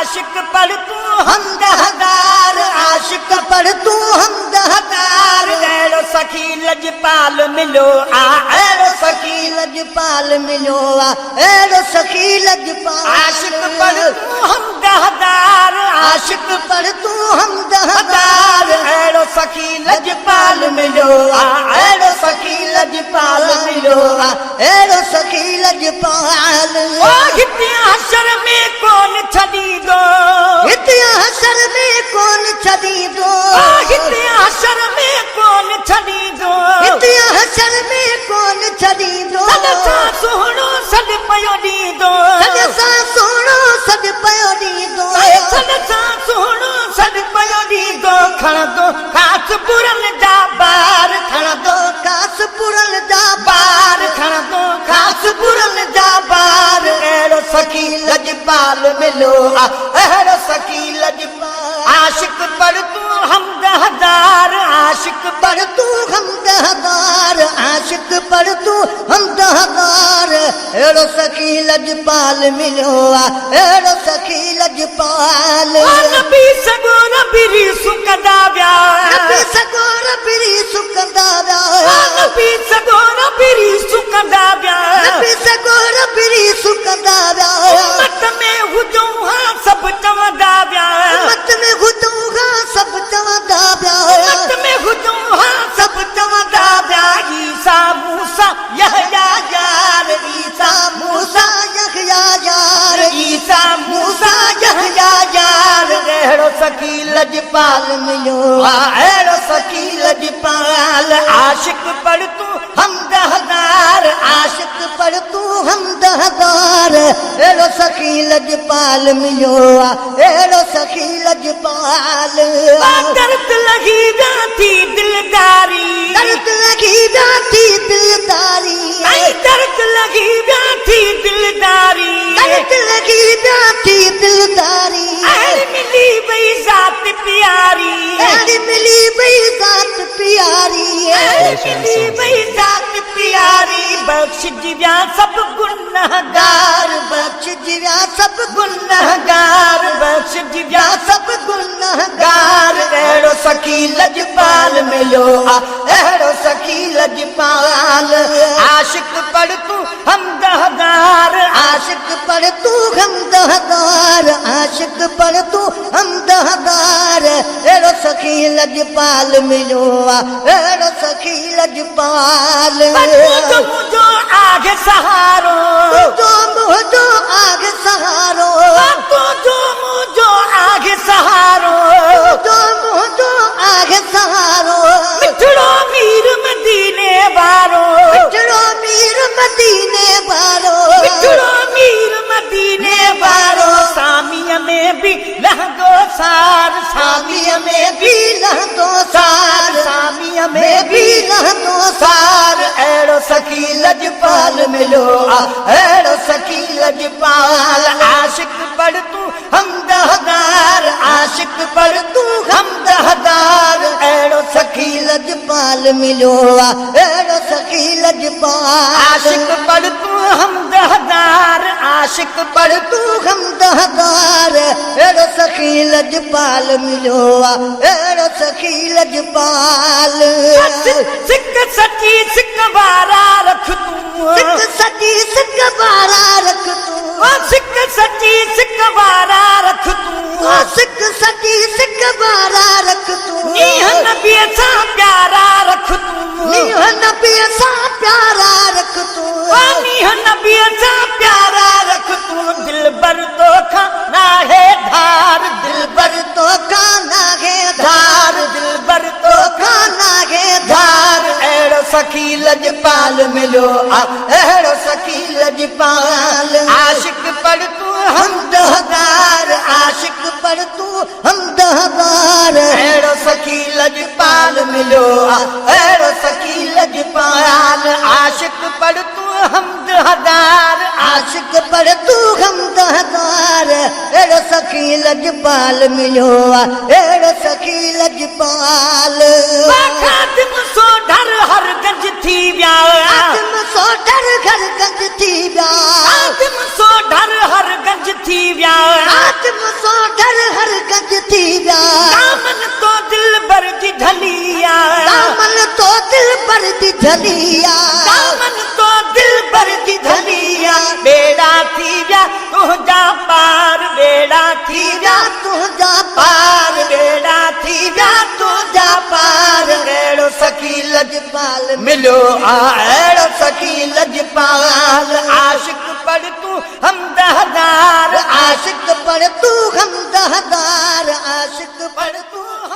عاشق پڙهه تون حمد هزار، عاشق پڙهه تون حمد هزار. اهڙو سخي لڄپال مليو آ، اهڙو سخي لڄپال مليو آ، اهڙو سخي لڄپال. عاشق پڙهه تون حمد هزار، عاشق پڙهه تون حمد هزار. اهڙو سخي لڄپال مليو آ، اهڙو سخي لڄپال مليو آ، اهڙو سخي لڄپال. او هتي حشر ۾ ڪونه ڇڏيندو، هتي حشر ۾ ڪونه ڇڏيندو، او هتي حشر ۾ ڪونه ڇڏيندو، هتي حشر ۾ ڪونه ڇڏيندو. سڏ سان سهڻو سڏ پيو ڏيندو، سڏ سان سهڻو سڏ پيو ڏيندو، سڏ سان سهڻو سڏ پيو ڏيندو. کڻندو خاص برن جا بار، کڻندو خاص برن جا بار، کڻندو خاص برن جا بار. اهڙو سخي لڄپال مليو آ، اهڙو سخي لڄپال. عاشق پڙهه تون حمد هزار، عاشق پڙهه تون حمد هزار، عاشق پڙهه تون حمد هزار. اهڙو سخي لڄپال مليو آ، اهڙو سخي لڄپال. نبي سڳورا به ريسون ڪندا ويا، نبي سڳورا به ريسون ڪندا ويا، نبي سڳورا به ريسون ڪندا ويا، نبي سڳورا به ريسون ڪندا ويا. امت ۾ هجون ها سڀ چوندا ويا، امت ۾ هجون ها سڀ چوندا ويا، امت ۾ هجون ها سڀ چوندا ويا. عيسيٰ موسيٰ يحيٰ يار، عيسيٰ موسيٰ يحيٰ يار، عيسيٰ موسيٰ يحيٰ يار. اهڙو سخي لڄپال مليو آ، اهڙو سخي لڄپال. عاشق پڙهه تون حمد هزار، عاشق پڙهه تون حمد هزار. اهڙو سخي لڄپال مليو آ، اهڙو سخي لڄپال. درد لڳي ويا ٿي دلداري، درد لڳي ويا ٿي دلداري، درد لڳي ويا ٿي دلداري، درد لڳي ويا ٿي دلداري. اهڙي ملي وئي ذات پياري، اهڙي ملي وئي ذات پياري، اهڙي ملي وئي ذات پياري. بخشجي ويا سڀ گنهگار، بخشجي ويا سڀ گنهگار، بخشجي ويا سڀ گنهگار. اهڙو سخي لڄپال مليو آ، اهڙو سخي لڄپال. عاشق پڙهه تون حمد هزار، عاشق پڙهه تون حمد هزار، عاشق پڙهه تون حمد هزار. اهڙو سخي لڄپال مليو آ، اهڙو سخي لڄپال. تنهنجو منهنجو آگي سهارو، تنهنجو منهنجو آگي سهارو، تنهنجو منهنجو آگي سهارو، تنهنجو منهنجو آگي سهارو. مٺڙو مير مديني وارو، مٺڙو مير مديني وارو، مٺڙو مير مديني وارو. ساميء ۾ به لهندو سار، ساميء ۾ به لهندو سار، ساميء ۾ به لهندو سار. اهڙو سخي لڄپال مليو آ، اهڙو سخي لڄپال. عاشق پڙهه تون حمد هزار، عاشق پڙهه تون حمد هزار. اهڙو سخي لڄپال مليو آ، اهڙو سخي لڄپال. عاشق پڙهه تون حمد هزار، عاشق پڙهه تون حمد هزار. اهڙو سخي لڄپال مليو آ، اهڙو سخي لڄپال. سڪ سچي سڪ وارا رک تون، سڪ سچي سڪ وارا رک تون، سڪ سچي سڪ وارا رک تون، سڪ سچي سڪ وارا رک تون. نينهن نبيء سان پيارا رک تون، نينهن نبيء سان پيارا رک تون، نينهن نبيء سان پيارا رک تون. دلبر توکان ناهي ڌار، دلبر توکان ناهي ڌار، دلبر توکان ناهي ڌار. اهڙو سخي لڄپال مليو آ، اهڙو سخي لڄپال. عاشق پڙهه تون حمد هزار، عاشق پڙهه تون حمد هزار. اهڙو سخي لڄپال مليو آ، اهڙو سخي لڄپال. عاشق پڙهه تون حمد هزار، عاشق پڙهه تون حمد هزار. اهڙو سخي لڄپال مليو آ، اهڙو سخي لڄپال. خادم سو ڍر هر گنج ٿي ويا، خادم سو ڍر هر گنج ٿي ويا، خادم سو ڍر هر گنج ٿي ويا، خادم سو ويا. دامن تو دلبر جي جهلي آ. دامن تو دلبر جي جهلي آ. دامن تو دلبر جي جهلي آ. ٻيڙا ٿي ويا تنهنجا پار، ٻيڙا ٿي ويا تنهنجا پار، ٻيڙا ٿي ويا تنهنجا پار. اهڙو سخي لجپال مليو آ، اهڙو سخي لجپال. عاشق پڙهه تون حمد هزار، عاشق پڙهه تون حمد هزار، عاشق پڙهه تون.